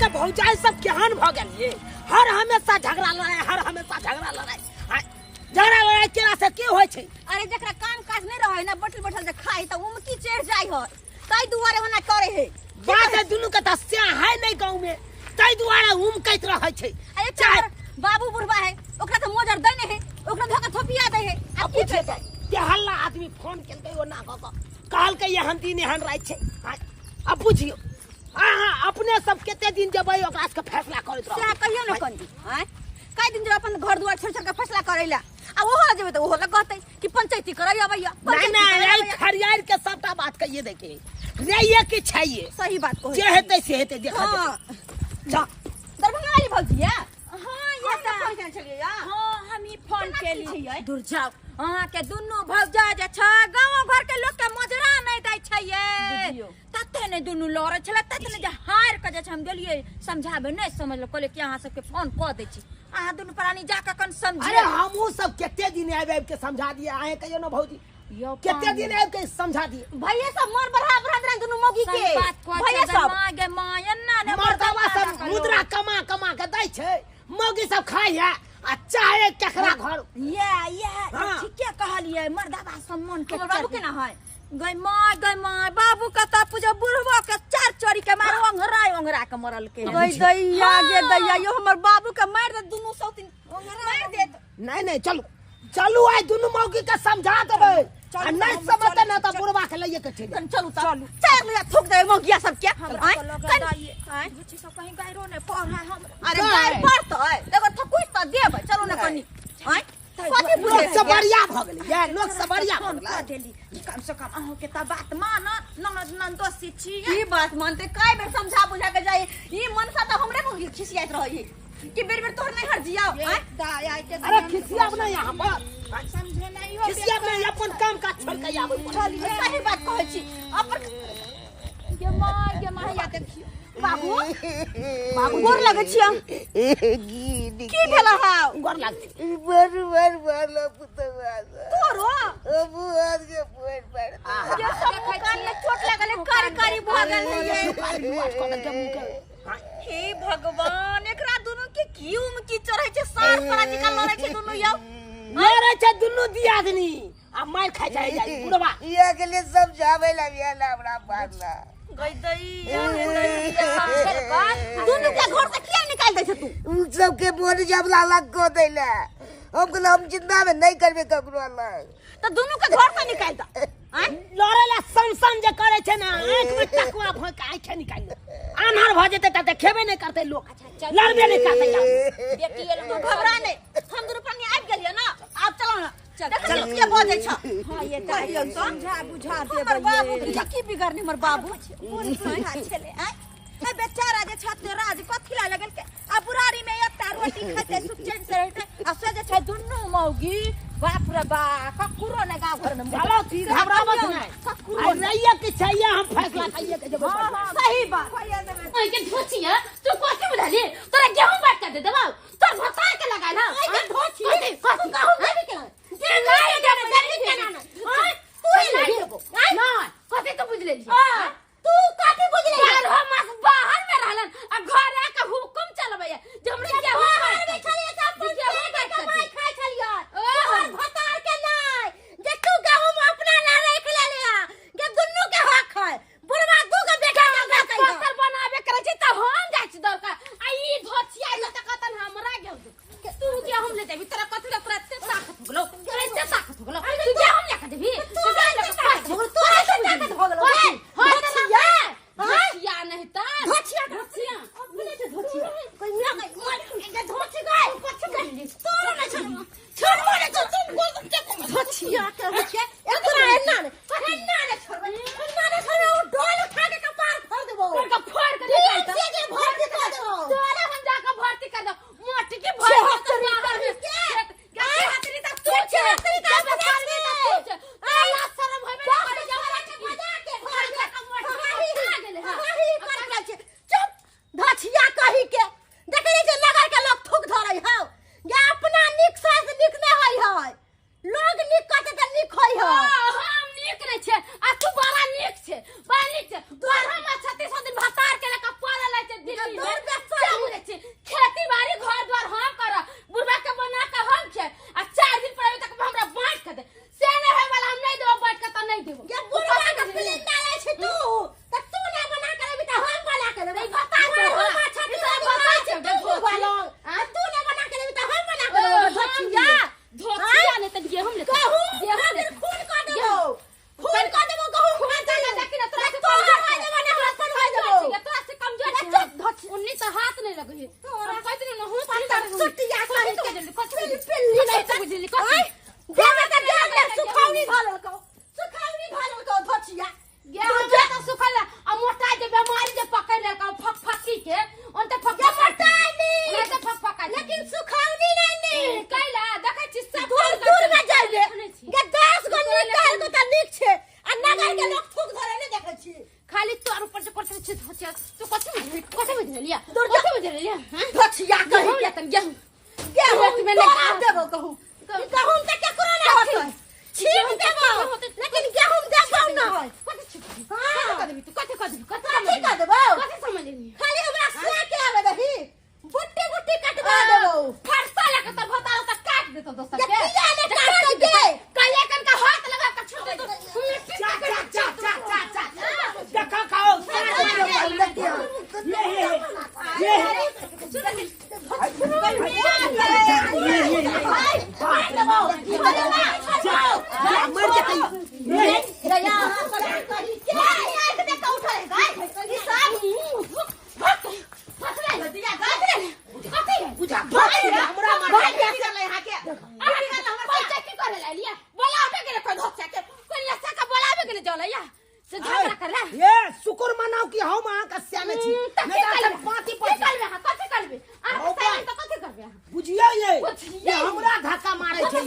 के भौजाई सब केहन भऽ गेल ये हर हमेशा झगड़ा लड़ाई, हर हमेशा झगड़ा लड़ाई। झगड़ा लड़ाई केला से की होइ छै? अरे जकरा काम काज नहीं रहे ना, बैठल बैठल जे खाई त उमकी चढ़ जाय है, ताहि दुआरे ओना करे है। बात है दुनू के त स्या है नहीं गांव में, ताहि दुआरे उमकैत रहै छै। अरे चाहे बाबू बुढ़वा है, ओकरा त मोजर दै नहीं है, ओकरा धोखा थोपिया दै है। आ पूछे त के हल्ला आदमी फोन केलकै ओना क क कहलकै एहन दिन एहन राति छै। आ बुझियौ अहाँ अपने सब कते दिन जेबै ओकरा सबके फैसला करैत रहबै। सएह कहियौ ने कनी, आँय कई दिन जब अपन घर दुआर छोड़ छोड़ के फैसला करैला, आ ओहो जेबै त ओहो लग कहतै कि पंचायती करै अबैया, नहीं, पंचायती नहीं, करै एहि अबैया। खरियार के सबटा बात कहिए देखे रे, कि छैये सही बात कहै जे छी। हेतै से हेतै, देखा हाँ। जेतै। जा। दरभंगा वाली भौजी या? हाँ, ये हम तऽ फोन केने छलियै या? हाँ, हम ही फोन केना की केली। छियै? दूर जाउ, अहाँ के दुनू भौजा जे छै गाँव घर के लोक के मोजरा नहि दै छै ये। बुझियौ। तते ने दुनू लड़ै छलै, तते ने जे हारि के जे छै हम गेलियै समझाबे, नहि समझलक, कहलियै कि अहाँ सबके फोन कऽ दै छी, अहाँ दुनू प्राणी जाके कन समझे। अरे हमहूँ सब कते दिन आबि आबि के समझा दिए, अहें कहियो ना भौजी यौ कते पानी। दिन आबि के समझा दिए। भैया सब मन बढ़ा बढ़ा देने दुनू मौगी के। सही बात कहै भैया छै, सब। माँ गे माँ, एना ने मर्दवा मर्दवा सब कहियो। मुद्रा कमा कमा के दै छै, मौगी सब खाइ है आ चाहे केकरा घर। ये, ये, हाँ। ठीके कहलियै, मर्दवा सब मन के हमर बाबू चढ़ केना है? गई माँ, गई माँ, बाबू के तऽ पूजा बुढ़बो के चार चोरी के मारो ओंघरा ओंघरा के मरल के। गई दैया गे हाँ। दैया, यो हमर बाबू के मार दे दुनू सौतीन मार देत। नहीं नहीं चलू चलू आइ दुनू मौगी के समझा देबै, चलू, आ नहीं चलू, समझते चलू, ना तऽ चलू। बुढ़बा के लइए के चलि कनी चलू तऽ। चलू। चारि लिया थूक देबै मौगिया सबके। हमरा आँय? तऽ लगल कनी- दाइये। आँय? बुच्ची सब कहीं गायरो नहि पढ़ै हमरा। अरे गाय। गाय पढ़तै, एगो थकुच तऽ देबै, चलू ने कनी। आँय? कथी लोक बुझै है? सबरिया भऽ गेलै, ये लोक सबरिया भऽ फोन गेलै। कऽ देली। कम से कम अहूँके तऽ बात मानत, ननद ननदोसी छी। की बात मानते? कई बेर समझा बुझा के जाई, ई मनसा तऽ हमरे पर खिसियाइत रहै कि बेर बेर तोहर नैहर जियाओ। आँय? दाय, आइ के अरे खिसियाब नहि यहाँ पर। समझे नहीं हो। खिसियाब नहि, अपन काम काज छोड़ के आबै पड़ै। सही बात कहै छी। अपन गे माँ, गे माँ, हैया देखियौ। बाबू, बाबू गोर लगै छियै। की भेल हौ? गोर लागै छी। बर बर बर पुतवा। तोरो? बुआर के पेट पर। ये सब कान में चोट लागल है, कारी कारी भऽ गेल है ये। हे भगवान, एकरा दुनू के की उमकी चढ़ै छै, सार सारा जिका लड़ै छै दुनू यौ। लड़ै छै दुनू दियादनी आ मारि खाइ जाइ जाइ बुढ़वा। इहा के लिए समझाबै ला गेल हमरा मारला। गई दैया रे दैया, दुनू के घर से किया निकाल दै छै तू? उ सबके बोल जब लाला को दैला, हम कहल हम जिंदा में नहीं करबे ककरो अलग। त दुनू के घर से निकाल द। आँय? लड़ै ला सन जे करै छै ने, आँखि में तकवा भोंकि के आँखि निकालि लेतै। आन्हर भऽ जेतै तऽ देखेबे नहि करतै लोक, लड़बे नहि करतै। बेटी एल, तू घबरा नहि, हम दुनू प्राणी आबि गेलियै ना, आब चलो ना। देखै छियै किया बजै छ? हाँ, ये तऽ कहियौ तऽ। समझा बुझा हमर देबै बाबू ये। के की बिगड़ने हमर बाबू? कोन समझा छलै, आँय? ए बेचारा जे छत राज कथी ला लगल के आ बुरारी में एकटा रोटी खाते सुख चैन से रहते, आ से जे छै दुनू मौगी, बाप रे बा, ककरो ने गाँव घर में चलो ती घबराबत नहि। ककरो आ रैया के चाहिए, हम फैसला करिए के जेबै। हाँ, हाँ, सही बात। ओइ के धोचिया, तू कथी बुझली? तोरा गेहूं बांट के दे देबौ, तोर भतार के लगाल हौ। ओइ के धोची, कथी, कथी? तू गहूं देबी केना? जे नहि देबै, देबी केना नहि? आँय? तू ही नहि लेबी। देबौ। नहि, कथी तू बुझि लेलही? हाँ, तू कथी बुझि लेलही? बारहो मास बाहर में रहलन आ घर आके हुकुम चलबैया जे हमरा गेहूं बाहर बांट में के छलियै तऽ अपन जे गेहूं पेट के बांट के कमाइ दे। खाइ छलियै। ओहो। तोहर भतार के नहि, जे तू गहूं अपना ला राखि लेलियै, जे दुनू के हक है। बुढ़वा दू गो बेटा के दऽ कहियो। फसल बनाबे करै छै तऽ हम जाइ छी दौड़ के, आ ई धोतिया एलै तऽ कहतन हमरा गेहूं दे। तू गेहूं ले देबी, तोरा कथी ला, तोरा एते ताकत हो गेलौ, तोरा एते ताकत हो गेलौ, तू गेहूं ले के देबी, तू गेहूं ले के ताकत हो गेलौ, तोरा एते ताकत हो गेलौ। होय, होय, धोतिया? धोतिया नहीं तऽ। धोतिया उन्नी तो हाथ नहीं लगे है तोरा कहत न हो सुटिया कहि कहि के कथि पिल्ली नहीं तो बुझली कथि देवे त देवे सुखौनी धरल को सुखौनी धरल को धोचिया गेहूं तो सुखल आ मोटा जे बीमारी जे पकड़ लेलक फक फकी के उन त फक मोटानी त फक फका लेकिन सुखौनी नहीं नी कैला देखै छी सब दूर दूर में जाइले गे 10 गो निकाल को त नीक छे आ नगर के लोग थूक धरे ने देखै छी खाली तोर ऊपर से करते छी धोचिया तू कथि कथि बुझ लिया दूर कथि बुझ लिया हां धोचिया कहि गेहूं लेतन गेहूं गेहूं में में नहीं देबो कहू गहूं त केकरो ना होतै छीन देबो लेकिन गेहूं देबो ना कथि छी कथि कर देबी तू कथि कर देबी कथि कर देबो कथि समझ लेनी खाली हमरा सुआ के आवे दही बुट्टी बुट्टी कटवा देबो फरसा लगा त भतार त काट देतो दोसर के किया ने काट के कहिया कन का हाथ लगा के छोड़ देतो जा जा जा जा जा जा देखा खाओ ये ये ये मर जतई बुझा हमरा मार ये शुक्र मनाओ कि हम अहाँ के श्यामे छी नहीं त पांती बुझियो ये हमरा धक्का मारे छै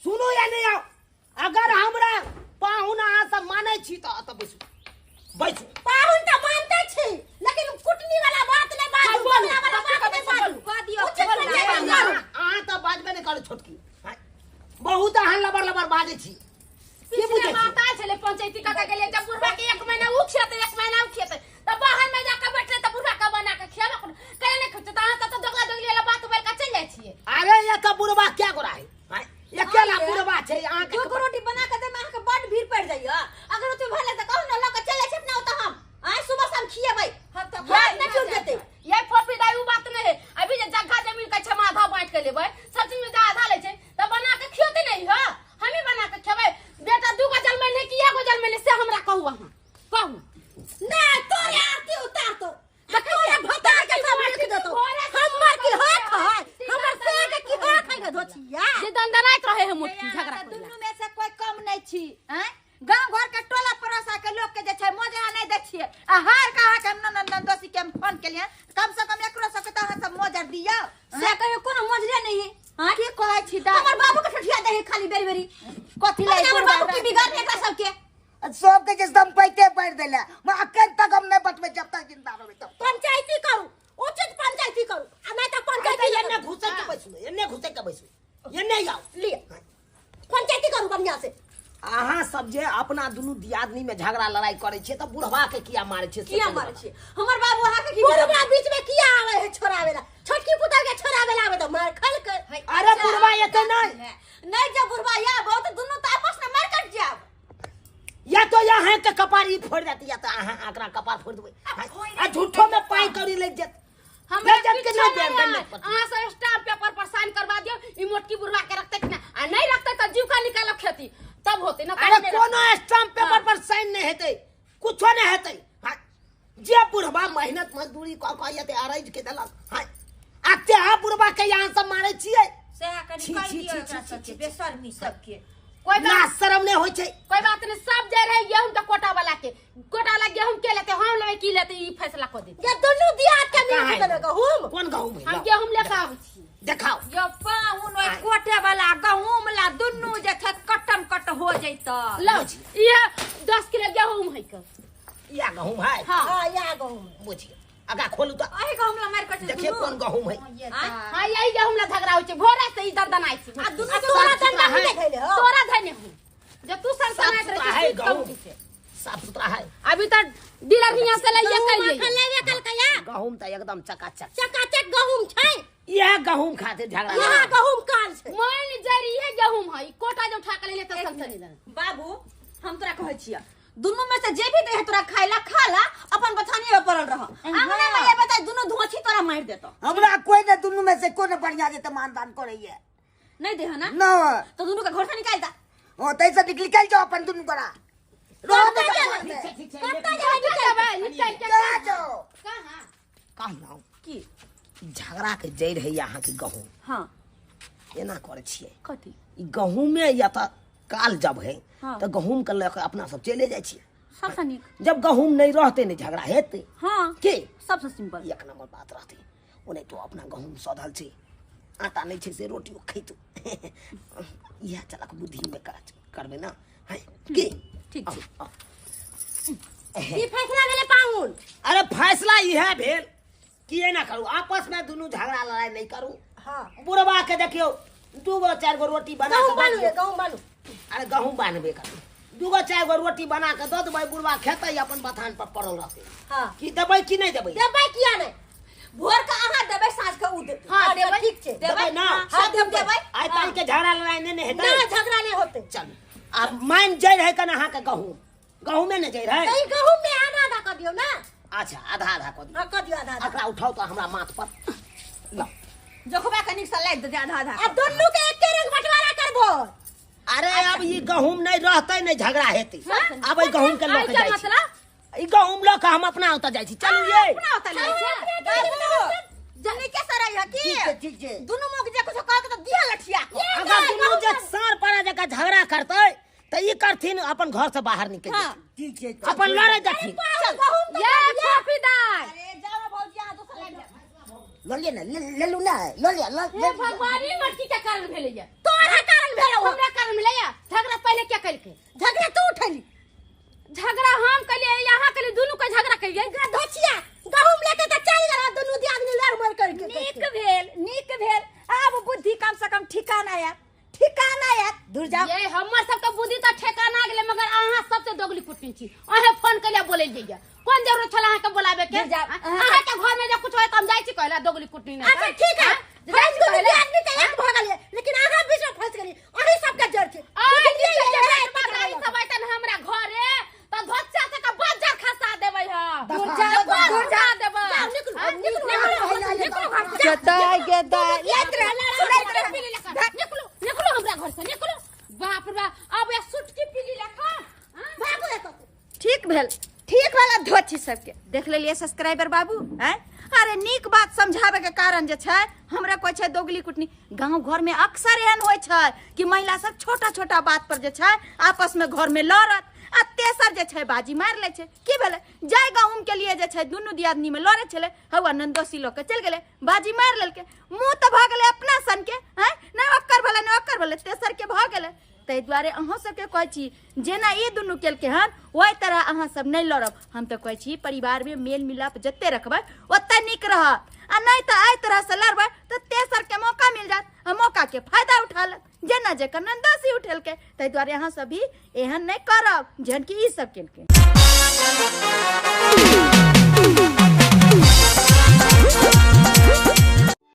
सुनो या नहीं आओ अगर हमरा पाहुन अहाँ सब मानै छी त अत बैसू बैसू पाहुन त मानते छी लेकिन कुटनी वाला बात नहीं बाजू बोलना वाला बात नहीं बाजू कह दियो अहाँ त बाजबे नहीं करू छोटकी बहुत अहाँ लबर लबर बाजै छी की बुझै माता छले पंचायती काका के लिए जब बुढ़वा के 1 महीना उ खेते 1 महीना उ खेते त बाहर में जाके बैठले त बुढ़वा के बना के खियाबे करे नहीं खते त अहाँ त दोगला दोगली वाला बात बोल के चल जाइ छियै। अरे ये त बुढ़वा क्या गोरा है अकेला बुढ़वा छै अहाँ के दू रोटी बना के दे में अहाँ के बड़ भीड़ पड़ जाइए अगर ओते भले त कहू न ल के चल जाइ ना त हम आइ सुबह शाम खिएबै हम त याद न छूट जेतै ये फोफी दाई उ बात नहीं है अभी जे जगह जमीन के छै आधा बांट के लेबै सब चीज में आधा लै छै त बना के खियोते नहीं ह हमें बना के छी हैं गांव घर के टोला पड़ोसा के लोग के जे छै मोजरा नहीं दै छियै आ हार का के हम ननद दोसी के हम फोन केलियै कम से कम एकरो सबके त अहाँ सब मोजर दियौ से कहियो कोनो मोजरे नहीं है। हां की कहै छी दा हमर बाबू के ठठिया दे है खाली बेरी बेरी कथी लै हमर बाबू की बिगाड़ एकरा सबके सबके जे दम पैते पड़ देला मैं अखन तक हम नहीं बचबे जब तक जिंदा रहबे तब पंचायती करू उचित पंचायती करू आ नहीं त पंचायती एने घुसे के बैसू एने घुसे के बैसू एने जाओ लिया पंचायती करू बढ़िया से। अहाँ सब जे अपना दुनू दियादनी में झगड़ा लड़ाई करे छे त बुढ़वा के किया मारे छे? किया मारे छे हमर बाबू अहाँ के बुढ़वा बीच में किया आवे है छोड़ावेला छोटकी पुतल के छोड़ावेला आवे त मार खल के। अरे बुढ़वा एते नहीं नहीं जब बुढ़वा या बहुत दुनू त आपस में मार कट जाब या तो यहाँ के कपार ई फोड़ जाती या तो अहाँ आकरा कपार फोड़ देबै आ झूठो में पाई करी लग जात हमरा अहाँ से स्टाम्प पेपर पर साइन करवा दियो ई मोटकी बुढ़वा के रखते कि ना आ नहीं रखते त जीव का निकालब खेती तब होते ना। अरे कोनो स्टाम्प पेपर पर साइन नहीं हेतै कुछो नहीं हेतै। जे बुढ़वा मेहनत मजदूरी क क एते अरज के देलक हां आ ते हा बुढ़वा के यहाँ सब मारै छियै सएह कनि कहि दियौ एकरा सबके बेशर्मी सबके कोई ना शर्म नहीं होय छै। कोई बात नहीं सब जे रहे गेहूं के कोटा वाला के कोटा वाला गेहूं के लेते हम लेबै की लेते ई फैसला क दे। ये दुनू दियाद के मिल के गहूम कोन गहूम हम गेहूं लेके आबै छी देखाओ। यो पाहुन ओइ कोटे वाला गहूम ला दुनू जे छै कटम कट हो जैत। लो ये 10 किलो गेहूं है के या गहूम है। हां या गहूम बुझिए आगा खोलू त अही गहूम ला मार कट देखिए कोन गहूम है। हां यही गहूम ला झगड़ा होय छै भोरे से ई दंदनाइ छै आ दुनू तोरा डंडा नहीं धैले हो तोरा धैले हो जब तू सनसनाइत रहे है गहूम साफ सुथरा है। अभी त डीलर हियां से लइए कहिए लेवे कल कया गहूम त एकदम चकाचक चकाचक गहूम छै। यह गहूम खाते झगड़ा यह गहूम काल छै मान जरी ये गहूम है कोटा जो उठा के ले त सनसनी दन। बाबू हम तोरा कहै छियै दुनू में से जे भी दे तोरा खाइला खाला अपन बथानी में पड़ल रह अंगना में ये बता दुनू धोछी तोरा मार देतो। हमरा कोई ने दुनू में से कोई ने बढ़िया देते मानदान करैया नहीं दे ना न तो दुनू के घर से निकाल दा। ओ तैसे निकल के जाओ अपन दुनू करा रहो कत जाबे निकल के जाओ कहां कहलौ की झगड़ा के जड़ है यहाँ के गहूम। हां एना करे छियै कथी ई गहूम में या त काल जब है हाँ। तो गहूम के लेके अपना सब चले जाय छियै सबसे नीक जब गहूम नहीं रहते नहीं झगड़ा हेतै। हां के सबसे सिंपल एक नंबर बात रहते ओने तो अपना गहूम सधल छै आटा नहीं छै से रोटी खैतो इएह चलक बुद्धि में काज करबै ना है के ठीक छै। ई फैसला भेलै पाहुन। अरे फैसला इएह भेल कि एना करू आपस में दुनू झगड़ा लड़ाई नहीं करू। हां बुढ़वा के देखियो 2 गो 4 गो रोटी बना के बानू गहूम बानू। अरे गहूम बान्हबे करू 2 गो 4 गो रोटी बना के दऽ देबै बुढ़वा खेतै अपन बथान पर पड़ल रहतै। हां की देबै की नहीं देबै? देबै किया नहीं भोर के अहाँ देबै साँझ के उ देबै। हां देबै ठीक छै देबै ना हां देबै देबै आइ काल्हि के झगड़ा लड़ाई नहीं हेतै ना झगड़ा नहीं होतै। चल आब मान जाइ रहै कन अहाँ के गहूम गहूमे ने जाइ रहै त ई गहूम में आधा आधा क दियौ ना। अच्छा आधा आधा क दियौ। हां क दियौ आधा आधा। एकरा उठाउ त हमरा माथ पर लाउ जोखबा कनिक से लाइट दे आधा आधा आ दुनू के एके रंग बंटवारा करबो। अरे अब ई गहूम नहीं रहतै नहीं झगड़ा हेतै। अब ई गहूम के लऽ के जाइ छी ई गहूम लऽ के हम अपना ओतऽ जाइ छी। चलू ये अपना ओतऽ ले जनी के सराय है की ठीक छै दुनू मुख जे कुछ कह के त दिया लठिया अगर दुनू जे सार पारा जका झगड़ा करतै त ई करथिन अपन घर से बाहर निकल ठीक छै अपन लड़े जाथिन। ये फोफीदार अरे जाओ ना भौजी अहाँ दोसर लाइन लऽ लिअ ना ले लू ना लऽ लिअ हे भगवान ई मटकी के कारण भेलैया तोरा कारण भेलौ हमरा कारण भेलैया। झगड़ा पहले क्या कलकै? झगड़ा तू उठैली झगड़ा हम कलिए यहाँ कलिए दुनू के झगड़ा कलिए। धोछिया गहूम लेके त चल गेल दुनू दियादनी लड़ मर करके। नीक भेल नीक भेल आब बुद्धि कम से कम ठिकाना आयत ठिकाना आयत दूर जाओ। ये हमर सबके बुद्धि त ठिकाना गेलै मगर अहाँ सबसे दोगली कुटनी छी। अहे फोन कलिए बोलै जइया कोन जरूरत छल अहाँ के बुलाबे के? अहाँ के घर में जे कुछ होय त हम जाइ छी कहला दोगली कुटनी नहीं। अच्छा ठीक है हम दुनू दियादनी त एक भ गेलियै लेकिन अहाँ बीच में फंस गेलियै अहीं सबके जड़ छै। सब ऐतन हमरा घरे त धोच्चा से के बाजार खसा देबै हम। दूर जाओ दूर जा देबै। निकलू निकलू निकलू घर से। जताय गदाय निकलू निकलू हमरा घर से निकलू। बाप रे बाप अब ये सुटकी पीली लेखा भागो एतऽ। ठीक भेल ठीक भेल धोछी सबके देख लेलियै सब्सक्राइबर बाबू हैं। अरे नीक बात समझाबे के कारण जे छै हमरा कहै छै दोगली कुटनी। गांव घर में अक्सर एहन होइ छै कि महिला सब छोटा छोटा बात पर जे छै आपस में घर में लड़त आ तेसर जे छै बाजी मारि लै छै। की भेलै, जाय गहूम के लिए जे छै दुनू दियादनी में लड़ै छलै, हौआ नंदोसी लऽ के चलि गेलै, बाजी मारि लेलकै, मुँह तऽ भऽ गेलै अपना सन के, हैं नहि ओकर भेलै नहि ओकर भेलै, तेसर के भऽ गेलै। ताहि दुआरे अहूँ सबके कहै छी जेना ई दुनू केलकै हन ओहि तरह अहाँ सब नहि लड़ब। हम तऽ कहै छी परिवारमे मेल मिलाप जते रखबै ओते नीक रहत, आ नहि तऽ एहि तरहसँ लड़बै तऽ तेसरके मौका मिल जायत आ मौकाके फायदा उठा लेत, जेना जेकर नंदोसी उठेलकै। ताहि दुआरे अहाँ सब भी एहन नहि करब जेहन कि ई सब केलकै।